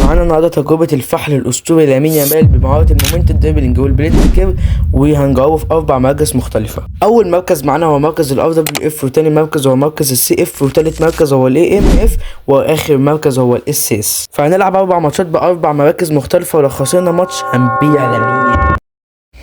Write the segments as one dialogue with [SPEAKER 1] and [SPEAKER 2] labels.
[SPEAKER 1] معانا النهارده تجربة الفحل الأسطوري لامين يامال بمهارة ال momentum dribbling وال blitz curl، وهنجربه في أربع مراكز مختلفة. أول مركز معانا هو مركز ال RWF، وتاني مركز هو مركز ال CF، وتالت مركز هو ال AMF، واخر مركز هو ال SS. فهنلعب اربع ماتشات باربع مراكز مختلفة، ولو خسرنا ماتش هنبيع لامين.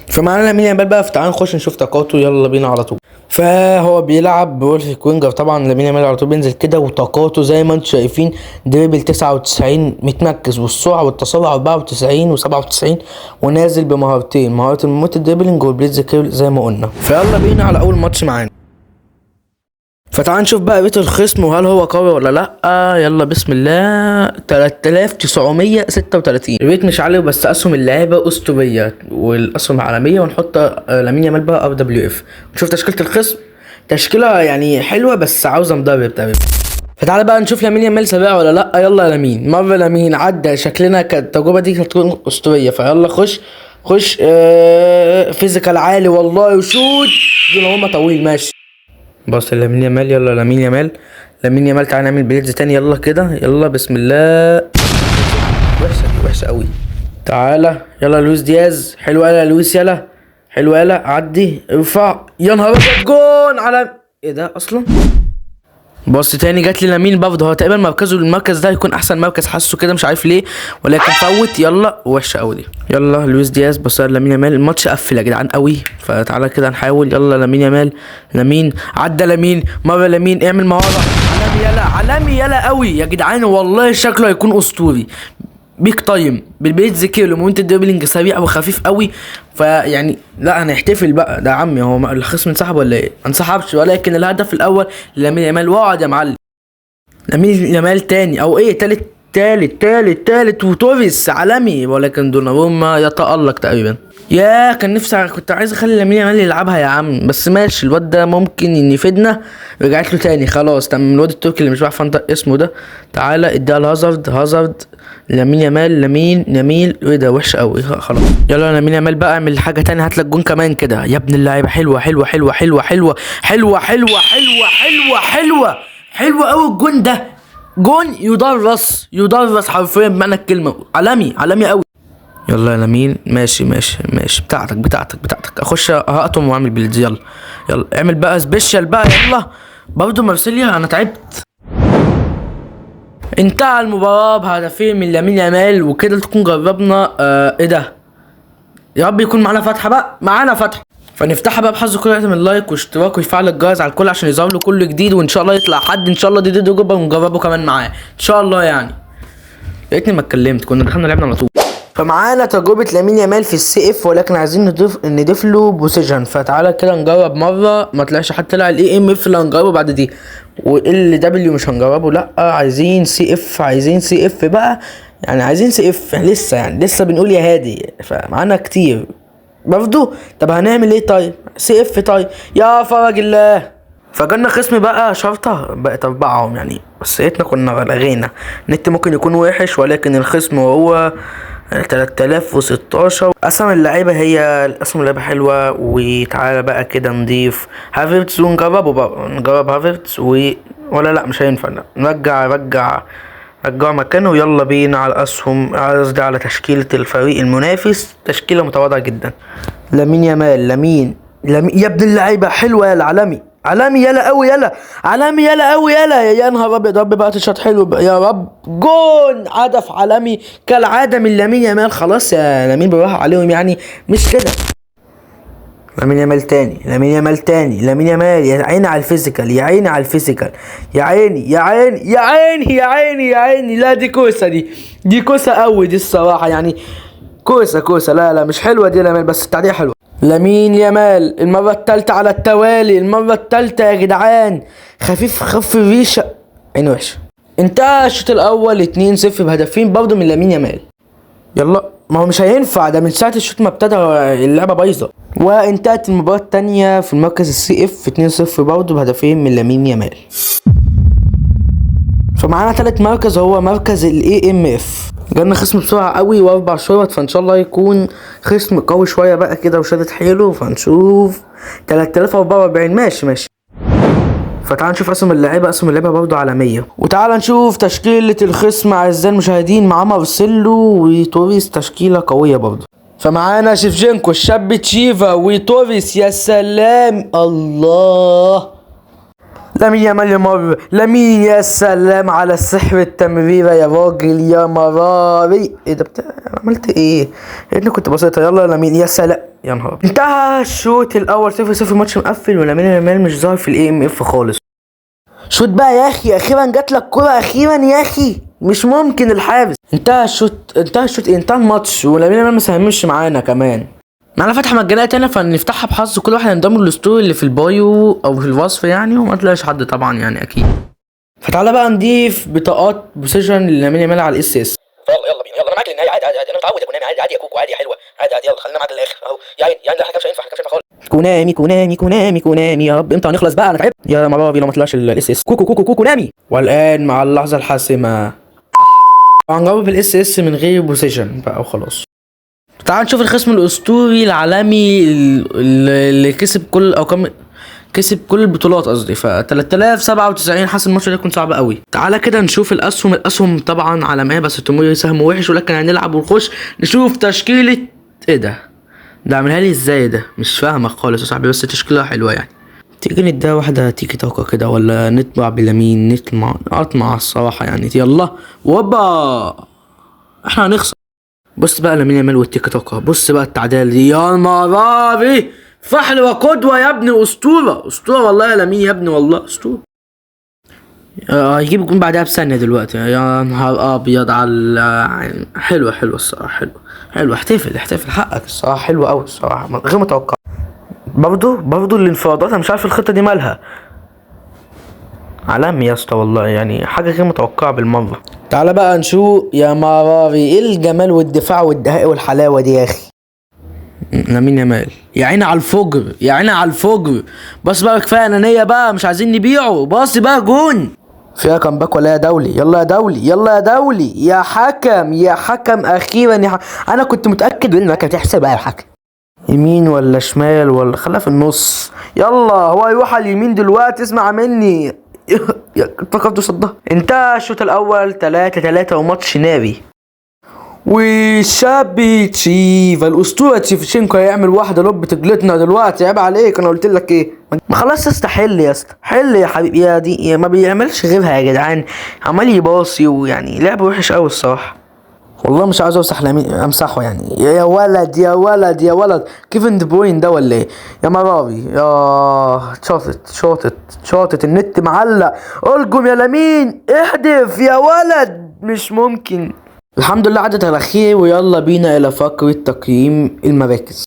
[SPEAKER 1] فمعانا لامين يامال بقى، فتعالى نخش نشوف طاقاته، يلا بينا على طول. فهو بيلعب ب weak winger، طبعا لامين يامال على طول بينزل كده، وطاقاته زي ما انتم شايفين dribble 99 متمركز، والسرعة والتسارع 94 و97، ونازل بمهارتين، مهارة ال momentum dribbling وال blitz curl زي ما قلنا. فيلا بينا على اول ماتش معانا. فتعال نشوف بقى rate الخصم وهل هو قوي ولا لا. يلا بسم الله. 3936 ال rate مش عالي، بس اسهم اللعيبة اسطورية والاسهم عالميه. ونحط لامين يامال بقى RWF. نشوف تشكيله الخصم، تشكيله يعني حلوة بس عاوزه مدرب تقريبا. فتعالى بقى نشوف لامين يامال سريع ولا لا. يلا يا لامين، مرة لامين عدى، شكلنا كانت التجربة دي هتكون اسطوريه. فيلا خش خش، physical عالي والله، وشوت دوناروما طويل، ماشي. بص لامين يامال، يلا لامين يامال، لامين يامال، تعالى نعمل blitz تاني، يلا كده، يلا بسم الله. وحشة دي، وحشة قوي. تعالى يلا لويس دياز، حلو يلا لويس، يلا حلو يلا، عدي ارفع، يا نهار ابيض، جون على ايه ده اصلا؟ بص تاني جات لي لامين برضه، هو تقريبا مركزه المركز ده هيكون احسن مركز، حاسه كده مش عارف ليه، ولكن فوت، يلا وحشة قوي دي. يلا لويس دياز، بص لامين يامال، الماتش قفل يا جدعان قوي، فتعالى كده نحاول. يلا لامين يامال، لامين عدى، لامين مرة، لامين اعمل مهارة عالمي، يلا عالمي، يلا قوي يا جدعان، والله شكله هيكون اسطوري big time بال blitz curl momentum dribbling، سريع وخفيف قوي. فيعني لا هنحتفل بقى، ده عمي هو الخصم انسحب ولا ايه؟ ما انسحبش، ولكن الهدف الاول لامين يامال. واقعد يا معلم. لامين يامال تاني او ايه تالت تالت تالت تالت، وتوريس عالمي، ولكن دوناروما يتألق تقريبا. يا كان نفسي كنت عايز اخلي لامين يامال يلعبها يا عم، بس ماشي، الواد ده ممكن إن يفيدنا. رجعت له تاني، خلاص تمام. الواد التركي اللي مش بعرف انطق اسمه ده، تعالى اديها لهازارد، هازارد لامين يامال، لامين يميل، ايه ده وحش قوي، خلاص. يلا لامين يامال بقى، اعمل حاجة تانية، هات لك جون كمان كده يا ابن اللعيبه. حلوة حلوة حلوة حلوة حلوة حلوة حلوة حلوة حلوة حلوة حلوة قوي. الجون ده جون يدرس، يدرس حرفيا بمعنى الكلمه، عالمي عالمي قوي. يلا يا لامين، ماشي ماشي ماشي، بتاعتك بتاعتك بتاعتك، اخش هقطم واعمل blitz. يلا يلا اعمل بقى special بقى، يلا برضه مارسيليا، انا تعبت. انتهى المباراة بهدفين من لامين يامال، وكده تكون جربنا. ايه ده؟ يا رب يكون معانا فتحة بقى، معانا فتحة، فنفتحها بقى بحظ كل يعمل like واشتراك ويفعل الجرس على الكل عشان يظهر له كل جديد، وان شاء الله يطلع حد ان شاء الله دي دي ونجربه كمان معاه ان شاء الله. يعني يا ريتني ما اتكلمت، كنا دخلنا لعبنا على طول. فمعانا تجربة لامين يامال في ال CF، ولكن عايزين نضيف له position. فتعالى كده نجرب مرة، ما طلعش حتى، طلع ال AMF اللي هنجربه بعد دي، وال LW مش هنجربه، لا عايزين CF، عايزين CF بقى، يعني عايزين CF لسه، يعني لسه بنقول يا هادي، فمعانا كتير برضه. طب هنعمل ايه طيب؟ CF طيب، يا فرج الله. فجالنا خصم بقى شرطة بقت أربعهم يعني، بس يا ريتنا كنا لغينا. النت ممكن يكون وحش، ولكن الخصم وهو 3016. أسهم اللعيبة هي أسهم اللعيبة حلوة. وتعالى بقى كده نضيف هافرتز ونجربه بقى، نجرب هافرتز ولا لا مش هينفع، لا نرجع رجع رجعه مكانه. ويلا بينا على الأسهم، قصدي على تشكيلة الفريق المنافس، تشكيلة متواضعة جدا. لامين يامال، لامين لامين يا ابن اللعيبة، حلوة يا العالمي، عالمي يلا قوي، يلا عالمي يلا قوي، يلا يا نهار ابيض، رب بقى تشوط حلو يا رب، جون، هدف عالمي كالعادة من لامين يامال. خلاص يا لامين بالراحة عليهم يعني، مش كده. لامين يامال تاني، لامين يامال تاني، لامين يامال، يا عيني على ال physical، يا عيني على ال physical، يا عيني يا عيني يا عيني يا عيني يا عيني. لا دي كوسة، دي كوسة قوي دي الصراحة، يعني كوسة كوسة، لا لا مش حلوة دي لامين، بس التعدية حلوة. لامين يامال المرة التالتة على التوالي، المرة التالتة يا جدعان، خفيف خف الريشة، عين وحشة. انتهى الشوط الأول 2-0 بهدفين برضه من لامين يامال. يلا ما هو مش هينفع ده، من ساعة الشوط ما ابتدى اللعبة بايظة. وانتهت المباراة التانية في المركز ال CF 2-0 برضه بهدفين من لامين يامال. فمعانا تالت مركز هو مركز ال AMF. جالنا خصم بسرعة قوي واربع شوط، فان شاء الله يكون خصم قوي شوية بقى كده وشادد حيله. فنشوف 3044، ماشي ماشي. فتعال نشوف اسهم اللعيبة، اسهم اللعيبة برضه عالمية. وتعال نشوف تشكيله الخصم اعزائي المشاهدين، معاه مارسيلو وتوريس، تشكيله قوية برضه. فمعانا شيفجينكو الشاب تشيفا وتوريس، يا سلام الله. لامين يامال يمر لامين، يا سلام على السحر التمريره يا راجل يا مراري. ايه ده بتاع عملت ايه؟ يا ريتني كنت بسيطة. يلا لامين، يا سلام يا نهار. انتهى الشوط الاول 0-0، ماتش مقفل، ولامين يامال مش ظاهر في ال AMF خالص. شوط بقى يا اخي، اخيرا جات لك كرة، اخيرا يا اخي، مش ممكن الحارس. انتهى الشوط، انتهى الشوط، انتهى الماتش، ولامين يامال ما ساهمش معانا كمان. معانا فتحة مجانية تانية فنفتحها بحظ كل واحد ينضم لل story اللي في ال bio او في الوصف يعني، وما تلاقيش حد طبعا يعني اكيد. فتعالى بقى نضيف بطاقات position للامين يامال على ال SS.
[SPEAKER 2] يلا يلا بينا، يلا انا معاك للنهاية، عادي عادي عادي، انا متعود يا كونامي، عادي عادي يا كوكو، عادي يا حلوة، عادي عادي، يلا خلينا معاك للاخر اهو. يا عيني يا عيني، ده احنا مش هينفع، احنا مش هينفع خالص.
[SPEAKER 1] كونامي كونامي كونامي كونامي، يا رب امتى هنخلص بقى، انا تعبت يا مرابي لو ما طلعش ال SS. كوكو كوكو كوكو نامي. والان مع اللحظة الحاسمة هنجرب ال SS من غير position بقى وخلاص. تعال نشوف الخصم الاسطوري العالمي اللي كسب كل او كم كسب كل البطولات قصدي، ف 3097. حاسس الماتش ده يكون صعب قوي. تعالى كده نشوف الاسهم، الاسهم طبعا عالمية بس توموري سهم وحش، ولكن هنلعب ونخش نشوف تشكيله. ايه ده؟ ده عاملها لي ازاي ده؟ مش فاهمك خالص يا صاحبي، بس تشكيلة حلوة يعني. تيجي نديها واحدة تيكي تاكا كده ولا نطمع بلامين؟ نطمع، اطمع الصراحة يعني. يلا وبا احنا هنخسر. بص بقى لامين يامال والتيكي تاكا، بص بقى التعديل دي يا مرابي، فحل وقدوة يا ابني، اسطورة اسطورة والله يا لامين يا ابني، والله اسطورة. هيجيب الجون بعدها بثانية دلوقتي، يا نهار ابيض على حلوة، حلوة الصراحة، حلوة حلوة. احتفل احتفل حقك الصراحة، حلوة قوي الصراحة، غير متوقع. برضو الانفرادات انا مش عارف الخطة دي مالها، عالمي يا اسطى والله، يعني حاجة غير متوقعة بالمرة. تعالى بقى نشوف يا مراري، ايه الجمال والدفاع والدهاء والحلاوة دي يا اخي. لامين يامال يا عيني على الفجر، يا عيني على الفجر. بس بقى كفاية انانية بقى، مش عايزين نبيعه. باصي بقى جون فيها comeback ولا يا دولي؟ يلا يا دولي، يلا يا دولي، يا حكم يا حكم، اخيرا يا حكم. انا كنت متاكد ان المكنه تحسب بقى يا حكم. يمين ولا شمال ولا خليها في النص. يلا هو يروح على اليمين دلوقتي، اسمع مني. افتكرته صدها. انتهى الشوط الاول 3-3 وماتش ناري. وشابي تشيفا الاسطورة تشيفشينكو هيعمل واحدة lob تجلطنا دلوقتي. عيب عليك، انا قلت لك ايه؟ ما خلاص يا اسطى، حل يا اسطى، حل يا حبيبي، يا دي يا ما بيعملش غيرها يا جدعان، عمال يباصي ويعني لعب وحش قوي الصراحة. والله مش عاوز امسح لامين، امسحه يعني. يا ولد يا ولد يا ولد، كيفن دي بروين ده ولا ايه يا مراري؟ يا شاطت شاطت شاطت، النت معلق. الجم يا لامين، احدف يا ولد، مش ممكن. الحمد لله عدت على خير، ويلا بينا الى فقرة تقييم المراكز.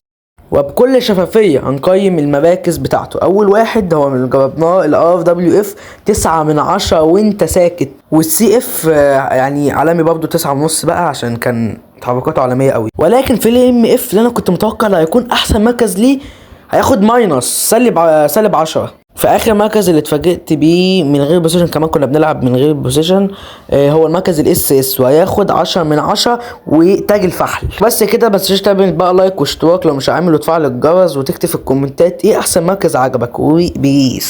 [SPEAKER 1] وبكل شفافية هنقيم المراكز بتاعته. أول واحد هو من جربناه ال RWF 9 من 10 وانت ساكت، وال CF يعني عالمي برضو 9.5 بقى عشان كان تحركاته عالمية قوي. ولكن في ال AMF اللي انا كنت متوقع اللي هيكون احسن مركز ليه هياخد minus سالب 10. في اخر مركز اللي اتفاجئت بيه من غير position، كمان كنا بنلعب من غير position، هو المركز ال SS، وهياخد 10 من 10 وتاج الفحل. بس كده، ما تنساش تعمل بقى like واشتراك لو مش عامل، وتفعل الجرس، وتكتب في الكومنتات ايه احسن مركز عجبك، و peace.